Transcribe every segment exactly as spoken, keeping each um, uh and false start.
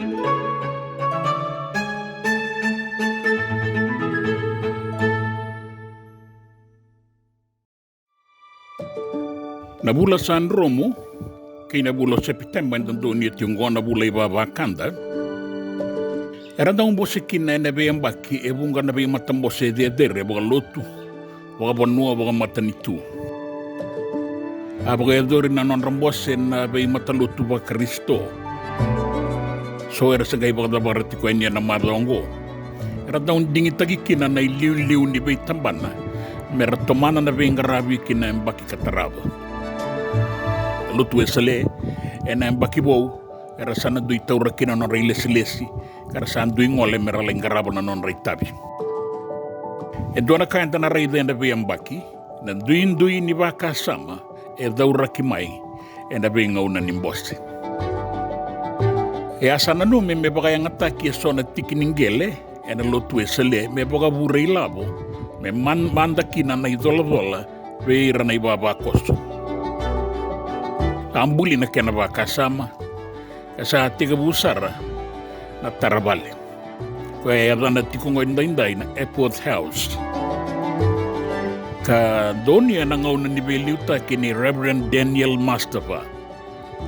Na vula sa dromu kei na vula o Sepiteba eda donuya tiko oqo, na vula ivavakada, era dau bose kina ena veiyabaki e vuqa na veimatabose cecere vakalotu, vakavanua, vakamatanitu. A vakayacori na nodra bose na veimatalotu vaKarisito. So era se qai vakacavara tiko yani ena macawa oqo. Era dau digitaki kina na iliuliu ni veitabana me ra tomana na veiqaravi ki na yabaki ka tarava. Na Lotu Wesele, ena yabaki vou, era sa na dui taura kina na nodra ilesilesi, ka ra sa dui gole me ra lai qarava na nodra itavi. E dua na ka eda na raica ena veiyabaki, na duidui ni vakasama e cauraki mai ena veigauna ni bose. E a sa nanumi me vakayagataki eso na tiki ni qele ena Lotu Wesele me vakavure ilavo, me man-, mada kina na icolacola vei ira na ivavakoso. A buli na kena vakasama, ka sa tekivu sara na taravale, koya e yacana tiko oqo edaidai na Epworth House. Ka donuya ena gauna ni veiliutaki nei Reverend Daniel Mustafa,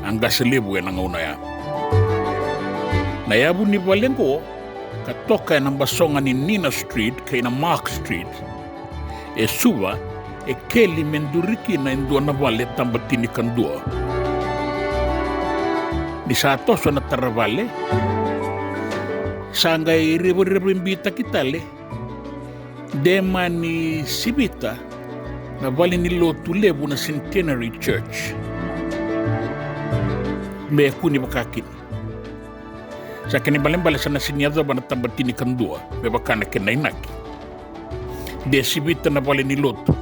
a qase levu ena gauna oya. Na yavu ni vale oqo ka toka ena basoga ni Nina Street kei na Mark Street, e Suva, e keli me duri kina e dua na vale tabatinikaduwa. Ni sa toso na taravale, sa qai revarevaibitaki tale, de mani sivita na valenilotu levu na Centenary Church me kua ni vaka kina. Sa kena ibalebale sa na sega ni yacova na tabatinikaduwa me vaka na kena inaki. De sivita na valenilotu.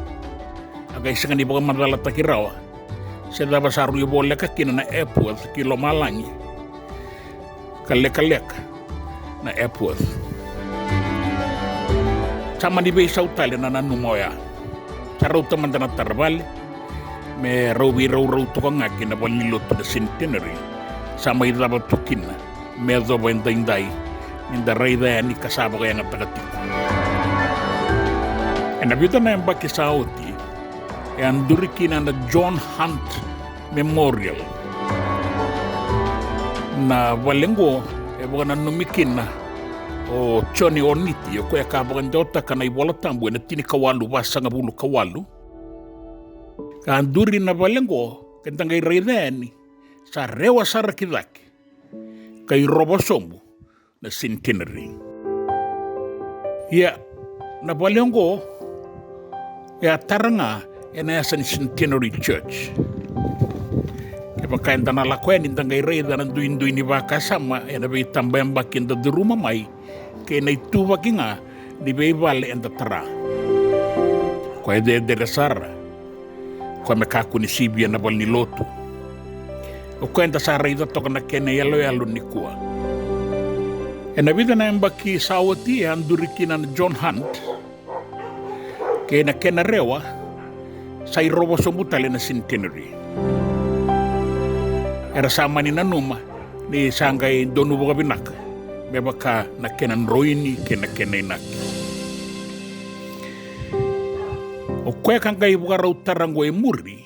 A qai sega ni vakamacalataki rawa se cava sa rui voleka kina na Epworth ki lomalagi, ka lekaleka na Epworth. Sa mani veisau tale na nanuma oya. Sa rauta mada na taravale me rau veiraurau toka ga ki na valenilotu na Centenary. Sa mai cava tu kina me yacova edaidai, ni da raica yani ka sa vakayagataka tiko. Ena vica na yabaki sa oti, e a duri kina na John Hunt Memorial. Na vale oqo e vakananumi kina o Joni Oniti, o koya ka vakadewataka na iVolatabu ena tinikawalu vasagavulu ka walu. Ka duri na vale oqo, ke da qai raica yani, sa rewa sara ki cake, ka irova sobu na Centenary. Ia, na vale oqo e a tara ga ena yasa ni Centenary Church. Kevaka eda na lako yani, da qai raica na duidui ni vakasama ena veitabayabaki eda curuma mai, kei na ituvaki ga ni veivale eda tara. Koya e cecere sara, koya me kakua ni sivia na valenilotu. O koya eda sa raica toka na kena iyaloyalo nikua. Ena vica na yabaki sa oti, e a duri kina na John Hunt, kei na kena rewa sa irova sobu tale na Centenary. Era sa mani nanuma ni sa qai donu vakavinaka me vaka na kena droini kei na kena inaki. O koya ka qai vakarau tara oqo e muri,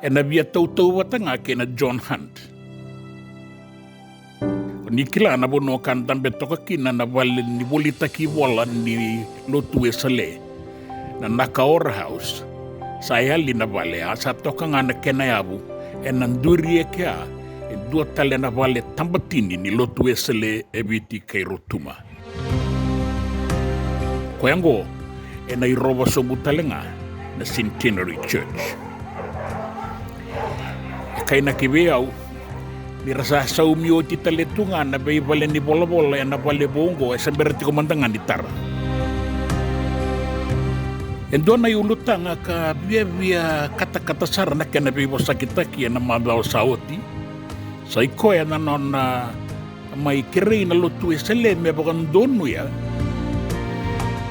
ena via tautauvata ga kei na John Hunt. O ni kila na vanua ka dabe toka kina na vale ni volitaki ivola ni Lotu Wesele, na Nakaora House. Sa yali na vale, a sa toka ga na kena yavu, ena duri e kea e dua tale na vale tabatini ni Lotu Wesele e Viti kei Rotuma. Koya oqo ena irova sobu tale ga na Centenary Church. E kainaki vei au ni ra sa saumi oti tale tu ga na veivale ni volavola ena vale vou oqo, e se bera tiko mada ga ni tara. E dua na iulutaga ka viavia katakata sara na kena veivosakitaki ena macawa sa oti, sa i koya na nona mai kerei na Lotu Wesele me vakadonuya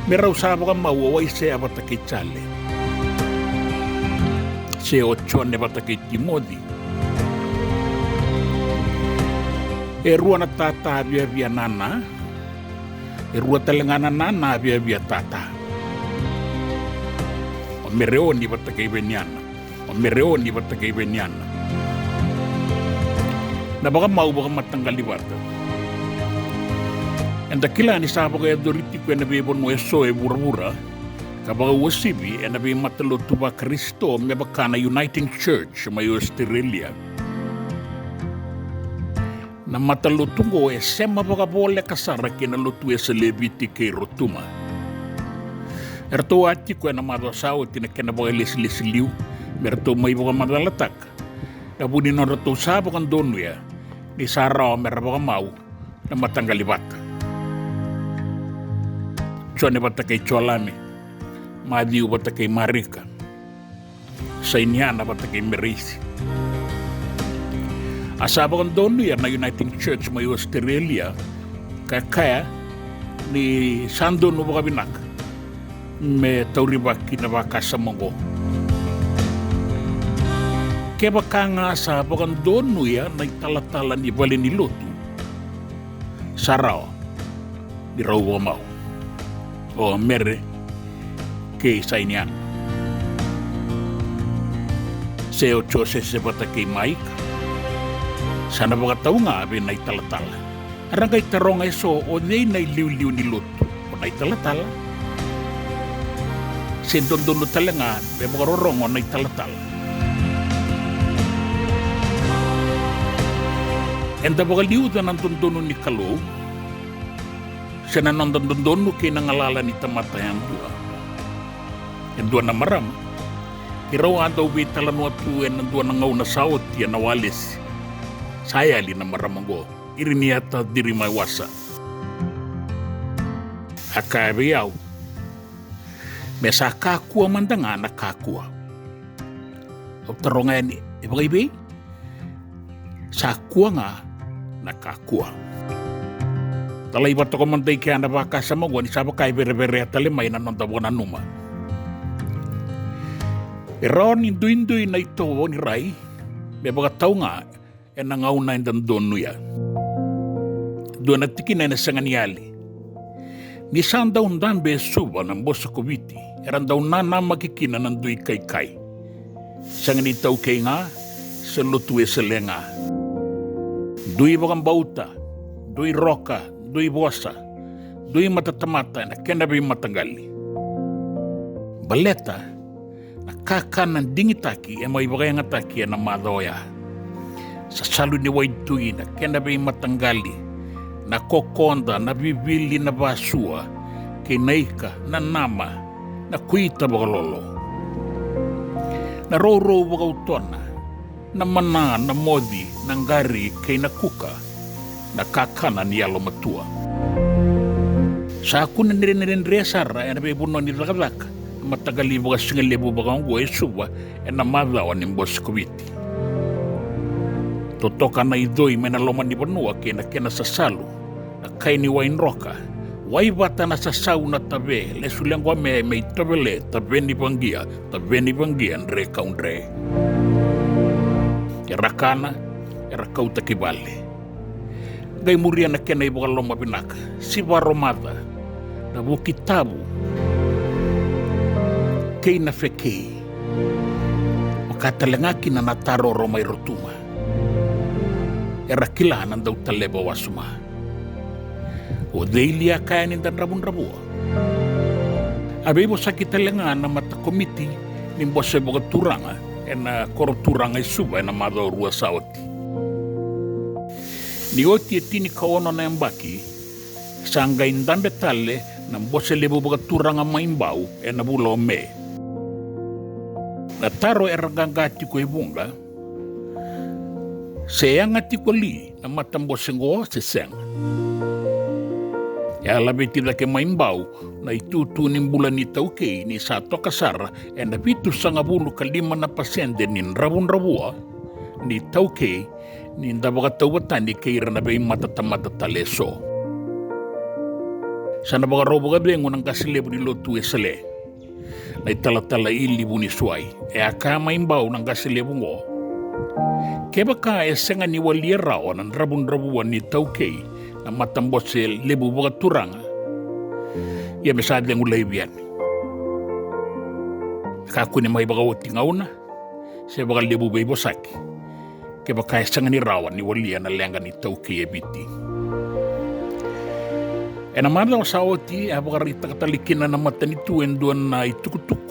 me rau sa vakamau o Aisea vata kei Jale, se o Jone vata kei Timoci. E rua na tata viavia nana, e rua tale ga na nana viavia tata. O Mereoni vata kei Veniana, o Mereoni vata kei Veniana. Na vakamau vakamataqali vata. Eda kila ni sa vakayacori tiko ena veivanua eso e vuravura, ka vakauasivi ena veimatalotu vaKarisito me vaka na Uniting Church mai Australia. Na matalotu oqo e sema vakavoleka sara kei na Lotu Wesele e Viti kei Rotuma. Eratou a tiko ena macawa sa oti na kena vakalesilesi liu me ratou mai vakamacalataka na vu ni nodratou sa vakadonuya ni sa rawa me ra vakamau na mataqali vata. Jone vata kei Jolami, Maciu vata kei Marika, Sainiana vata kei Mereisi. A sa vakadonuya na Uniting Church mai Australia, ka kaya ni sa donu vakavinaka me taurivaki na vakasama oqo. Kevaka ga sa vakadonuya na italatala ni valenilotu, sa rawa ni rau vakamau. O Mere kei Sainiana, se o Josese vata kei Maika, sa na vakatau ga vei na italatala. Era qai taroga eso, o cei na iliuliu ni lotu? O na italatala? Se dodonu tale ga me vakarorogo na italatala? Eda vakaliuca na dodonu ni Kalou se na noda dodonu kei na galala ni tamata yadua? E dua na marama, keirau a dau veitalanoa tu ena dua na gauna sa oti ena walesi. Sa yali na marama oqo, Iriniata Dirimaiwasa. A kaya vei au, me sa kakua mada ga na kakua. Au taroga yani, e vakaivei? Sa kua ga na kakua. Talai vata ko mada i kea na vakasama oqo ni sa vaka e vereverea tale mai na noda vakananuma. E rawa ni duidui na itovo ni rai me vakatau ga ena gauna eda donuya. Dua na tikina ena sega ni yali. Ni sa dau dabe e Suva na Bose ko Viti, era dau nanamaki kina na dui kaikai. Sega ni taukei ga se Lotu Wesele ga. Dui vakabauta, dui roka, dui vosa, dui matatamata ena kena veimataqali. Baleta na kakana digitaki e mai vakayagataki ena macawa oya. Sasalu ni waitui, na kena veimataqali, na kokoda, na vivili, na vasua, kei na ika, na nama, na kuita vakalolo, na rourou vakautona, na mana, na moci, na qari kei na kuka, na kakana ni yalomatua. Sa kune dredredre sara ena veivanua ni cakacaka na mataqali vakasigalevu vakaoqo e Suva ena macawa ni Bose ko Viti. Totoka na icoi mai na loma ni vanua kei na kena sasalu, na kai ni wai droka, wai vata na sasau na tave, lesu leqome me itovele, tave ni vaqia, tave ni vaqia, dre kau dre. Era kana, era kauta ki vale. Qai muria na kena ivakaloma vinaka, sivaromaca, na vuki tavu, kei na fekei. Vaka tale ga kina na taroro mai Rotuma. Era kila na dautaleva wasoma. O cei li a kaya ni da dravudravua? A veivosaki tale ga na matakomiti ni bose vakaturaga ena koro turaga e Suva ena macawa rua sa oti. Ni oti e tinikaono na yabaki, sa qai dabe tale na bose levu vakaturaga mai Bau ena vula o Me. Na taro era qaqa tiko e vuqa, se yaga tiko li na matabose qo se sega? E a laveti cake mai Bau na itutu ni bula ni taukei ni sa toka sara ena vitusagavulu ka lima na pasede ni dravudravua ni taukei ni da vakatauvatani kei ira na veimatatamata tale eso. Sa na vakarau vakacegu na qase levu ni lotu Wesele, na italatala Ili Vunisuai. E a kaya mai Bau na qase levu oqo, Kevaka e sega ni walia rawa na dravudravua ni taukei na matabose levu vakaturaga, ia me sa cegu laivi yani. Kakua ni mai vakaoti gauna se vakalevu veivosaki kevaka e sega ni rawa ni walia na leqa ni taukei e Viti. Ena macawa sa oti, a vakaraitaka tale kina na matanitu e dua na itukutuku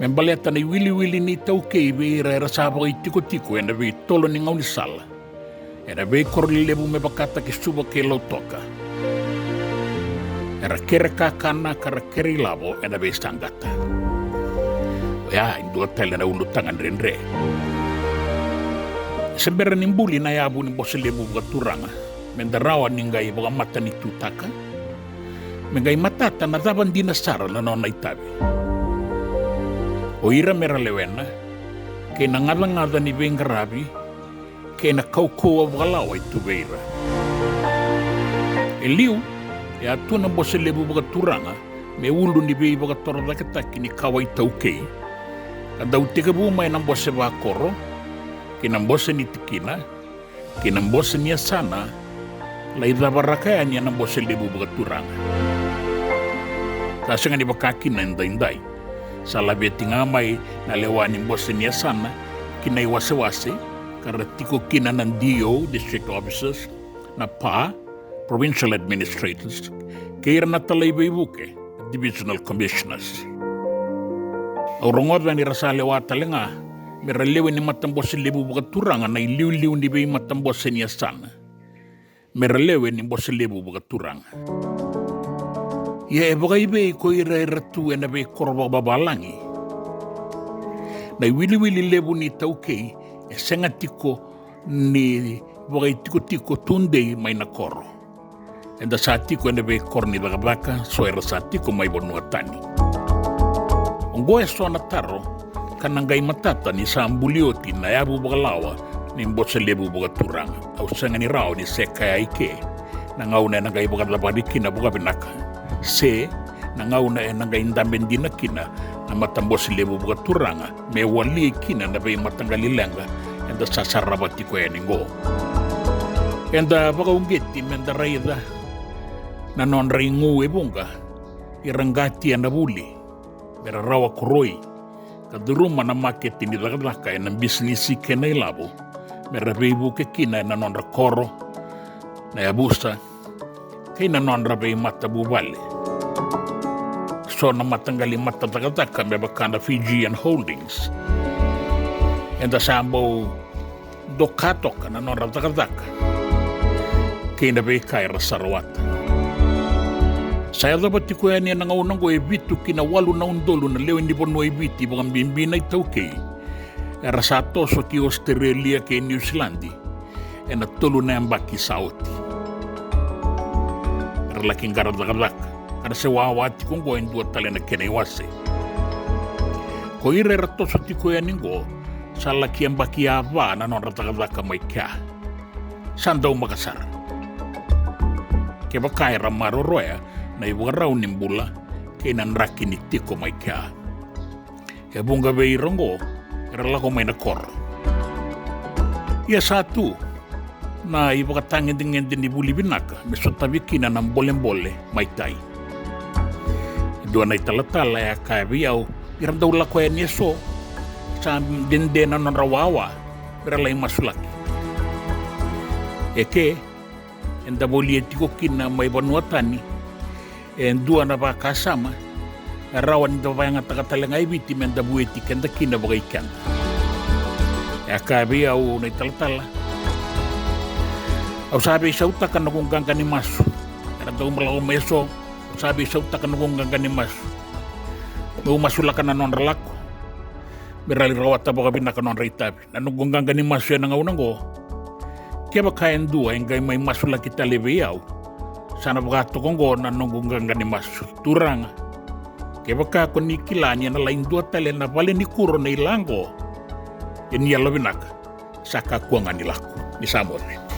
me baleta na iwiliwili ni taukei vei ira era sa vakaitikotiko ena veitolo ni gaunisala ena veikoro lelevu me vakataki Suva kei Lautoka. Era kere kakana ka ra kere ilavo ena veisaqata. Oya e dua tale na ulutaga dredre. Se bera ni buli na yavu ni bose levu vakaturaga, me da rawa ni qai vakamatanitutaka, me qai matata na cava dina sara na nona itavi. O ira me ra lewena, kei na gacagaca ni veiqaravi, kei na kaukauwa vakalawa e tu vei ira. E liu, e a tu na bose levu vakaturaga me ulu ni veivakatorocaketaki ni kawa itaukei, ka dau tekivu mai na bose vakoro, kei na bose ni tikina, kei na bose ni yasana, lai cavaraka yani ena bose levu vakaturaga. Ka sega ni vaka kina edaidai. Sa laveti ga mai na lewa ni bose ni yasana ki na iwasewase, ka ra tiko kina na D O, District Officers, na P A, Provincial Administrators, kei ira na talai veivuke, Divisional Commissioners. Au rogoca ni ra sa lewa tale ga me ra lewe ni matabose levu vakaturaga na iliuliu ni veimatabose ni yasana me ra lewe ni bose levu vakaturaga. Ia e vakaivei ko ira era tu ena veikoro vakavavalagi? Na iwiliwili levu ni taukei e sega tiko ni vakaitikotiko tudei mai na koro. Eda sa tiko ena veikoro ni cakacaka, so era sa tiko mai vanua tani. Oqo e so na taro ka na qai matata ni sa buli oti na yavu vakalawa ni bose levu vakaturaga. Au sega ni rawa ni se kaya i ke na gauna ena qai vakacavari kina vakavinaka, se na gauna ena qai dabe dina kina na matabose levu vakaturaga me walia kina na veimataqali leqa eda sa sarava tiko yani oqo. Eda vakauqeti me da raica na nodra igu e vuqa ira qatia na vuli me ra rawa koroi ka curuma na maketi ni cakacaka ena bisinisi kei na ilavo me ra veivuke kina ena nodra koro, na yavusa, kei na nodra veimatavuvale. So na mataqali matacakacaka me vaka na Fijian Holdings, eda sa bau doka toka na nodra cakacaka kei na veika era sa rawata. Sa yacova tiko yani ena gauna oqo e vitu ki na walu na udolu na lewe ni vanua i Viti, vakabibi na iTaukei, era sa toso ki Ositerelia kei Niusiladi ena tolu na yabaki sa oti. Era laki qara cakacaka, ka ra se wawa tiko oqo e dua tale na kena iwase. Ko ira era toso tiko yani oqo sa laki yabaki yava na nodra cakacaka mai kea. Sa daumaka sara kevaka era maroroya na ivakarau ni bula kei na draki ni tiko mai kea. E vuqa vei ira oqo era lako mai na koro. Ia sa tu na ivakatagedegede ni vuli vinaka me sotavi kina na bolebole mai tai. E dua na italatala e a kaya vei au ni ra dau lako yani eso, sa dede na nodra wawa me ra lai masulaki. E ke eda volia tiko kina mai vanua tani e dua na vakasama e rawa ni da vakayagataka tale ga e Viti me da vueti keda kina vakaikeda. E a kaya vei au na italatala, au sa veisautaka noqu qaqa ni masu. Era dau lako mai eso, au sa veisautaka noqu qaqa ni masu meu masulaka na nodra lako me ra lai rawata vakavinaka nodra itavi. Na noqu qaqa ni masu ena gauna oqo, kevaka e dua e qai mai masulaki tale vei au, sa na vakatoka oqo na noqu qaqa ni masu: Turaga, kevaka ko ni kila ni ena lai dua tale na valenikuro na ila oqo, ia ni yalovinaka, sa kakua ga ni lako, ni sa moce.